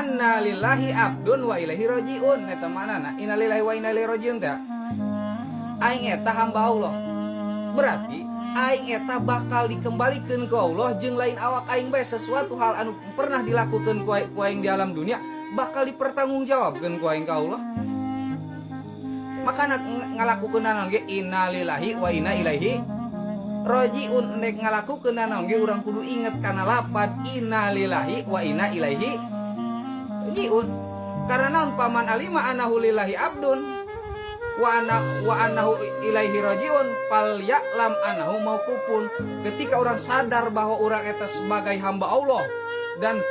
Anna lillahi abdun wa ilaihi rajiun eta maknana innalillahi wa inna ilaihi rajiun teh. Aing eta hamba Allah. Berarti aing eta bakal dikembalikeun ke Allah jeung lain awak aing bae, sesuatu hal anu pernah dilakukeun ku aing di alam dunia bakal dipertanggungjawabkeun ku aing ka Allah. Maka ngalakukeun naon ge innalillahi wa inna ilaihi rajiun, nek ngalakukeun naon ge urang kudu inget kana lapad innalillahi wa inna ilaihi rajiun. Karena naon, paman alima anahu lillahi abdun wa ana wa annahu ilaihi rajiun fal ya'lam annahu mauqufun. Ketika orang sadar bahwa orang eta sebagai hamba Allah dan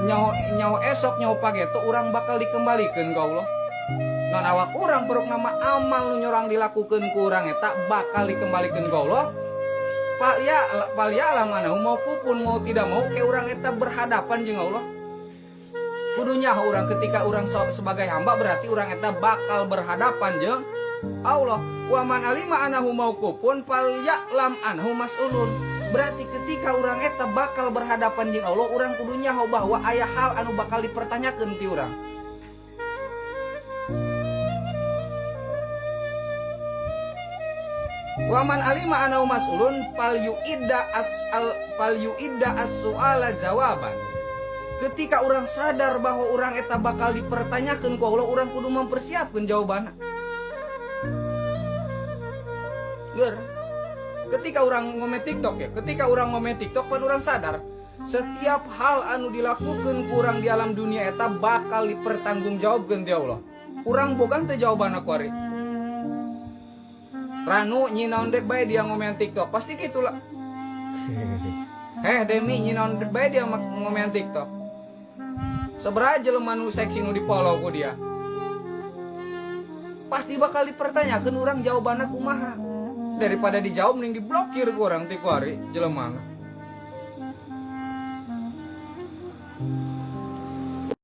nyaho, nyaho esok nyaho pageto orang bakal dikembalikan ke Allah. Non awak orang peruk nama amal nu nyorang dilakukan ku urang eta bakal dikembalikan ke Allah. Fal ya'lam annahu mauqufun, mau tidak mau ke urang eta berhadapan jeung Allah. Kudunya orang ketika orang sebagai hamba berarti orang eta bakal berhadapan jeung Allah. Wa man alima annahu mauqufun fal ya'lam annahu mas'ulun. Berarti ketika orang eta bakal berhadapan jeung Allah, orang kudu nyaho bahwa aya hal anu bakal dipertanyakeun ti urang. Wa man alima annahu mas'ulun fal yu'idda as'al fal yu'idda as-su'ala jawaban. Ketika orang sadar bahwa orang eta bakal dipertanyakan ku Allah, orang kudu mempersiapkan jawabanna. Ger. Ketika orang ngomen TikTok ya, ketika orang ngomen TikTok pan orang sadar setiap hal anu dilakukan ku urang di alam dunia eta bakal dipertanggungjawabkeun ti Allah. Urang bogang teh jawabanna ku ari. Ranu nyinaon dek bae dia ngomen TikTok, pasti gitulah. Heh Demi nyinaon dek bae dia ngomen TikTok. Sabaraha jelema nu seksi nu di-follow ku dia. Pasti bakal dipertanyakan orang jawabanna kumaha. Daripada dijawab mending diblokir ku orang ti ku ari jelema.